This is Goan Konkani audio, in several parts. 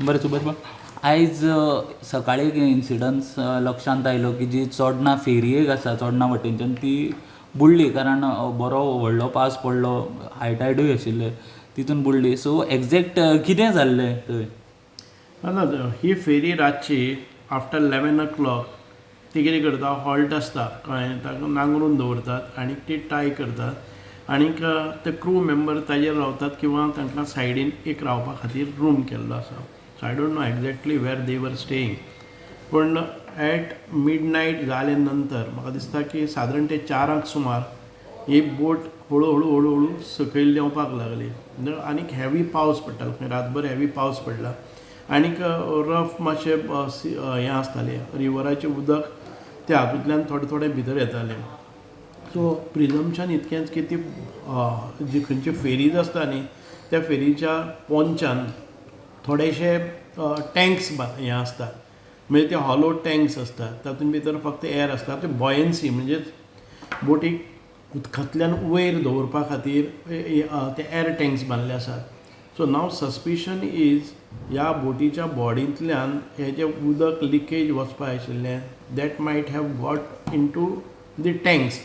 बरें सुभाष बाब, आयज सकाळी एक इन्सिडन्स लक्षांत आयलो की जी चोडणा फेरयेक आसा चोडणा वटेनच्यान ती बुडली, कारण बरो व्हडलो पावस पडलो, हाय टायडूय आशिल्लें, तितून बुडली. सो एग्जॅक्ट कितें जाल्लें थंय? ना ना, ही फेरी रातची आफ्टर 11 ओ क्लॉक ती कितें करता, हॉल्ट आसता, कळ्ळें, ताका नांगरून दवरतात आनी ती टाय करतात आनीक ते क्रू मेंबर ताजेर रावतात किंवा तांकां सायडीन एक रावपा खातीर रूम केल्लो आसा. So I don't know exactly where they were staying, पूण एट मिड नायट जाले नंतर म्हाका दिसता की सादारण ते 4 अंक सुमार ही बोट हळू हळू हळू हळू सकयल देंवपाक लागली आनीक हेवी पावस पडटालो खंय, रातभर हेवी पावस पडला आनीक रफ मातशें हें आसतालें, रिवराचें उदक त्या हातूंतल्यान थोडें थोडें भितर येतालें. सो प्रिजम्पशन इतकेंच की ती जी खंयची फेरीज आसता न्ही, त्या फेरीच्या पोंच्यान थोडेशे टँक्स हें आसता, म्हणजे ते हॉलो टँक्स आसतात, तातूंत भितर फक्त एअर आसता. ते बॉयन्सी म्हणजे बोटीक उदकांतल्यान वयर दवरपा खातीर ते एअर टँक्स बांदले आसात. सो नाव सस्पिशन is ह्या बोटीच्या बॉडींतल्यान हें जें उदक लिकेज वचपा आशिल्लें, that might have got into the tanks.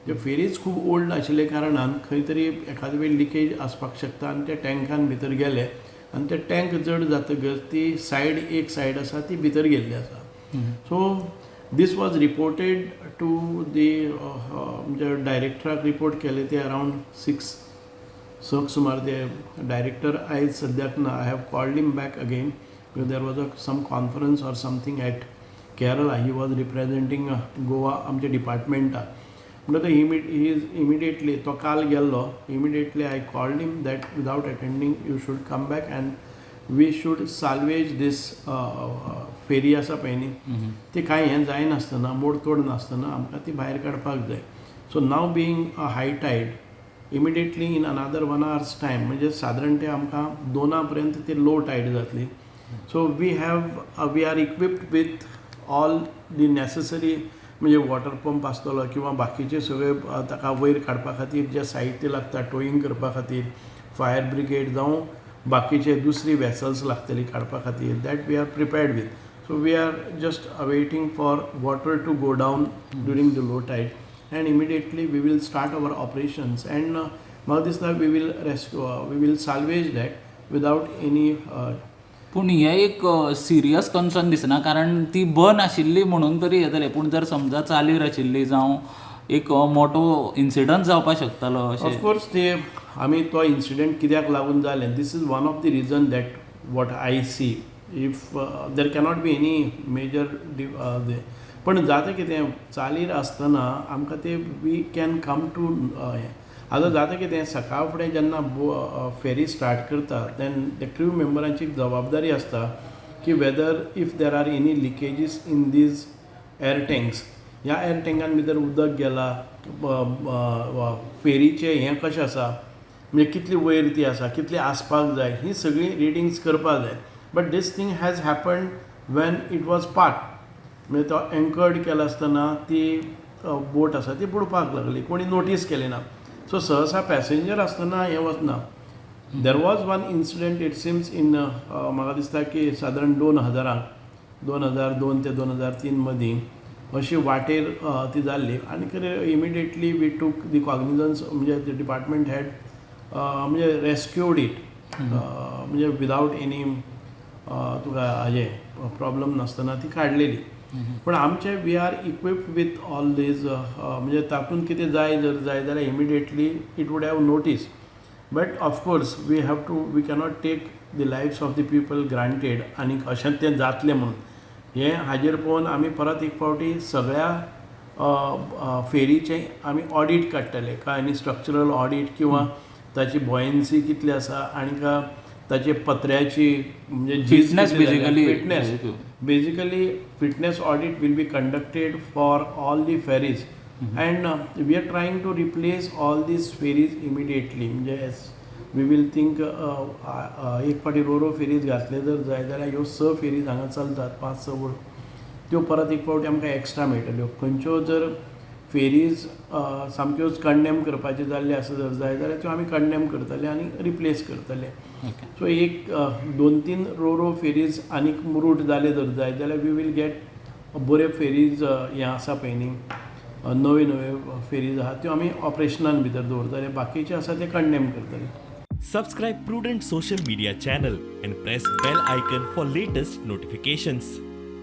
त्यो फेरीज खूब ओल्ड आशिल्ले कारणान खंय तरी एखादे वेळ लिकेज आसपाक शकता आनी त्या टँकान भितर गेले आनी ते टँक जड जातकच ती सायड, एक सायड आसा ती भितर गेल्ली आसा. So this was reported to the म्हणजे डायरेक्टराक रिपोर्ट केले ते अरावंड 6, 6 सुमार. ते डायरेक्टर आयज सद्याक ना. I have called him back again because there was a some conference or something at Kerala. He was representing Goa आमच्या डिपार्टमेंटाक. म्हणटकच he is immediately, तो काल गेल्लो, immediately I called him that without attending you should come back and we should salvage this ferry आसा पळय न्ही, ती कांय हें जायनासतना, मोडतोड नासतना आमकां ती भायर काडपाक जाय. So now being a high tide, immediately in another one hour's time, म्हणजे सादारण ते आमकां 2 पर्यंत ती लो टायड जातली. So we are equipped with all the necessary, म्हणजे वॉटर पंप आसतलो किंवा बाकीचे सगळे ताका वयर काडपा खातीर जें साहित्य लागता, टोईंग करपा खातीर फायर ब्रिगेड जावं बाकीचे दुसरी वेसल्स लागतली काडपा खातीर, that we are prepared with. So we are just awaiting for water to go down during the low tide and immediately we will start our operations and म्हाका दिसता we will rescue, we will salvage that without any पूण हें एक सिरियस कन्सर्न दिसना, कारण ती बंद आशिल्ली म्हणून तरी हें जालें, पूण जर समजा चालीर आशिल्ली जावं, एक मोठो इन्सिडंट जावपाक शकतालो अशें. ऑफकोर्स, ते आमी तो इन्सिडंट कित्याक लागून जालें, this is one of the reason that what I see. If there cannot be any major, पण जाता कितें, चालीर आसतना आमकां ते we can come to हें. आतां जाता कितें, सकाळ फुडें जेन्ना फेरी स्टार्ट करता, then the crew मेंबरांची जबाबदारी आसता की whether if there are any leakages in these air tanks, ह्या एअर टँकान भितर उदक गेला, फेरीचें हें कशें आसा, म्हणजे कितली वयर ती आसा, कितली आसपाक जाय, ही सगळीं रिडींग्स करपाक जाय. But this thing has happened when it was parked, म्हणजे तो एंकर्ड केला आसतना ती बोट आसा ती बुडपाक लागली, कोणी नोटीस केली ना. सो सहसा पॅसेंजर आसतना हें वचना. There was one incident, it seems, in म्हाका दिसता की सादारण 2000 आंक, 2002 ते 2003 मदीं अशी वाटेर ती जाल्ली आनी immediately we took the cognizance, म्हणजे डिपार्टमेंट हेड म्हणजे रेस्क्यूड it, म्हणजे विदावट एनी तुका हाजें प्रॉब्लम नासतना ती काडलेली. पूण आमचे we are equipped with all these, म्हणजे तातूंत कितें जाय जर जाय जाल्यार immediately it would have notice. But of course we cannot take the lifes of the people granted आनी अशें तें जातलें म्हणून. हें हाजेर पळोवन आमी परत एक फावटी सगळ्या फेरीचें आमी ऑडीट काडटले, काय आनी स्ट्रक्चरल ऑडीट किंवा ताची बॉयन्सी कितली आसा आनी ताचे पत्र्याची म्हणजे fitness basically. Fitness. Basically fitness audit will be conducted for all the ferries and we are trying to replace all these ferries immediately. म्हणजे as we will think, एक फावटी रोरो फेरीज घातले जर जाय जाल्यार ह्यो स फेरीज हांगा चलतात, पांच स त्यो परत एक फावटी आमकां एक्स्ट्रा मेळटल्यो. खंयच्यो जर फेरीज सामक्योच कंडेम करपाच्यो जाल्ल्यो आसा जर जाय जाल्यार त्यो आमी कंडेम करतले आनी रिप्लेस करतले. सो एक दोन तीन रो रो फेरीज आनीक रूट जाले जर जाय जाल्यार we will get बऱ्यो फेरीज. हें आसा पळय न्ही, नव्यो नव्यो फेरीज आहा, त्यो आमी ऑपरेशनान भितर दवरतले. बाकीचे आसा ते कंडेम करतले. Subscribe Prudent social media channel and press bell icon for latest notifications.